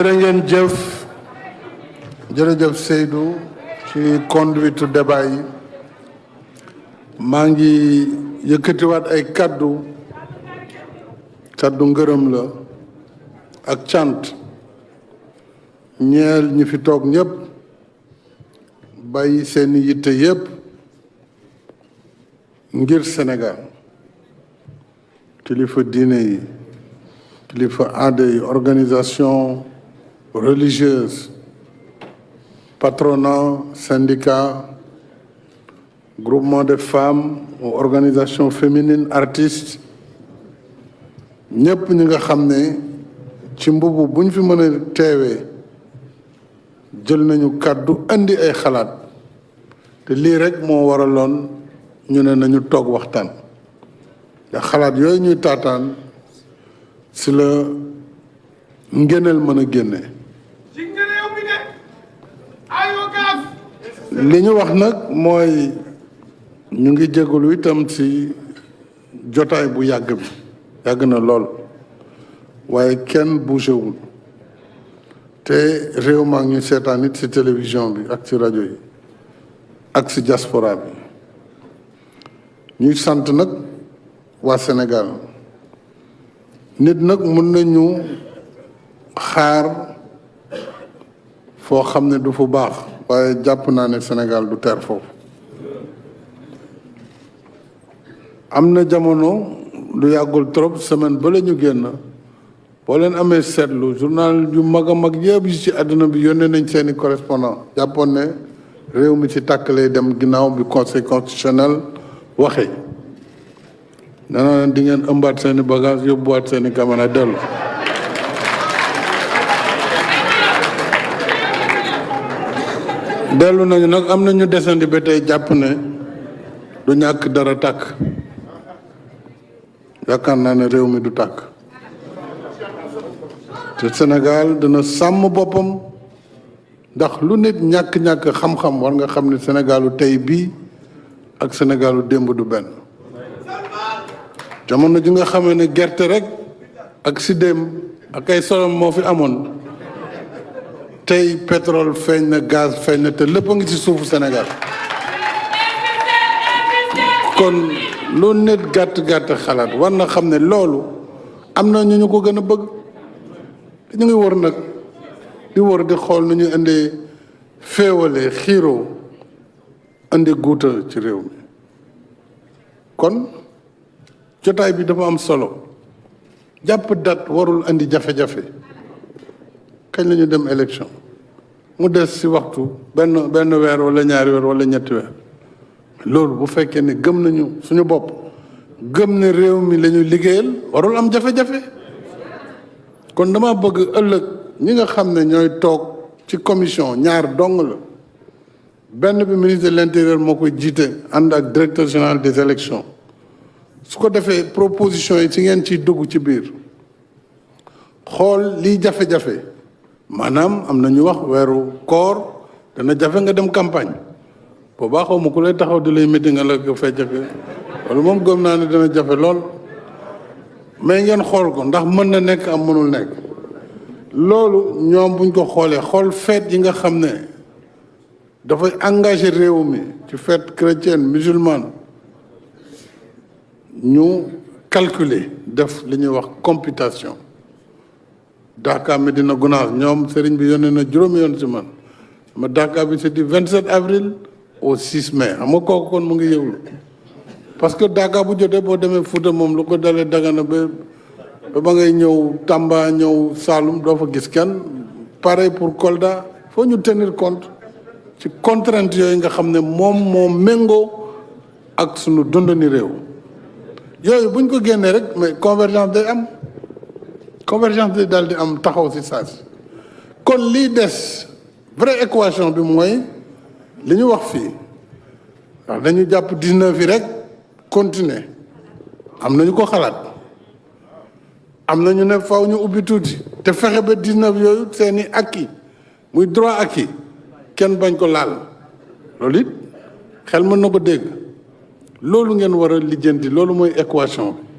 jërë ngeen jëf jërëjëf Seydou ci conduite débat yi maa ngi yëkkatiwaat ay kaddu ngërëm la ak cant ñeel ñi fi toog ñëpp bàyyi seeni yitte yëpp ngir Sénégal kilifa diine yi kilifa aada yi organisation religieuse patronat syndicat groupement de femmes ou organisation féminine artistes ñëpp ñi nga xam ne ci mbubu buñ fi mën a teewee jël nañu kàddu indi ay xalaat te lii rek moo waraloon ñu ne nañu toog waxtaan ndax xalaat yooyu ñuy taataan si la ngéneel mën a génne li ñu wax nag mooy ñu ngi jégalu itam ci jotaay bu yàgg bi yàgg na lool waaye kenn bougéwul te réew maa ngi ñu seetaan it ci télévision bi ak ci rajo yi ak ci diaspora bi ñuy sant nag waa Sénégal nit nag mën nañu xaar foo xam ne du fu baax waaye jàpp naa ne Sénégal du teer foofu am na jamono lu yàggul trop semaine ba la ñu génn boo leen amee seetlu journal yu mag a mag yëpp yi ci àdduna bi yónnee nañ seeni correspondant jàppoon ne réew mi ci tàkk lay dem ginnaaw bi conseil constitutionnel waxee dana leen di ngeen ëmbaat seeni bagage yóbbuwaat seeni caméra dellu dellu nañu nag am na ñu desandi ba tey jàpp ne du ñàkk dara tàkk yaakaar naa ne réew mi du tàkk te Sénégal dina sàmm boppam ndax lu nit ñàkk-ñàkk xam-xam war nga xam ne Sénégalu tey bii ak Sénégalu démb du benn jamono ji nga xamee ne gerte rek ak sidéem ak ay solom moo fi amoon tey pétrole feeñ na gaz feeñ na te lépp a ngi ci suufu Sénégal kon lu nit gàtt-gàtt xalaat war na xam ne loolu am na ñu ko gën a bëgg ñu ngi wër nag di wër di xool nu ñu indee féewale xiiroo indi guuta ci réew mi kon jotaay bi dafa am solo jàpp date warul indi jafe-jafe kañ la ñu dem élection mu des ci waxtu benn weer wala ñaari weer wala ñetti weer loolu bu fekkee ne gëm nañu suñu bopp gëm ne réew mi la ñu liggéeyal warul am jafe-jafe kon dama bëgg ëllëg ñi nga xam ne ñooy toog ci commission ñaar dong la benn bi ministre de l'intérieur moo koy jiite ànd ak directeur général des élections su ko defee proposition yi ci ngeen ciy dugg ci biir xool liy jafe-jafe maanaam am na ñu wax weeru koor dana jafe nga dem campagne boobaa xaw ma ku lay taxaw di lay métti nga la ko fecc wala moom gëm naa ne dana jafe lool mais ngeen xool ko ndax mën na nekk am mënul nekk loolu ñoom buñ ko xoolee xool fête yi nga xam ne dafay engagé réew mi ci fête chrétienne musulmane ñu calculer def li ñuy wax computation Dakar Medina Gounass ñoom sëriñ bi yónnee na juróomi yoon si man ma Dakar bi c'est du 27 avril au 6 mai xam nga kooku kon mu ngi yëglu parce que Dakar bu jotee boo demee Fouta moom lu ko dalee Dagana ba ngay ñëw Tamba ñëw Saloum doo fa gis kenn pareil pour Kolda faut ñu tenir compte ci contrainte yooyu nga xam ne moom moo méngoo ak sunu dundani réew yooyu buñ ko génnee rek mais convergence day am convergence day daal di am taxaw si saasi kon lii des vraie équation bi mooy li ñu wax fii ndax dañu jàpp 19 yi rek continuer am nañu ko xalaat am nañu ne faw ñu ubbi tuuti te fexe ba 19 yooyu seeni acquis muy droit acquis kenn bañ ko laal loolu it xel mën na ko dégg loolu ngeen war a lijjanti loolu mooy équation bi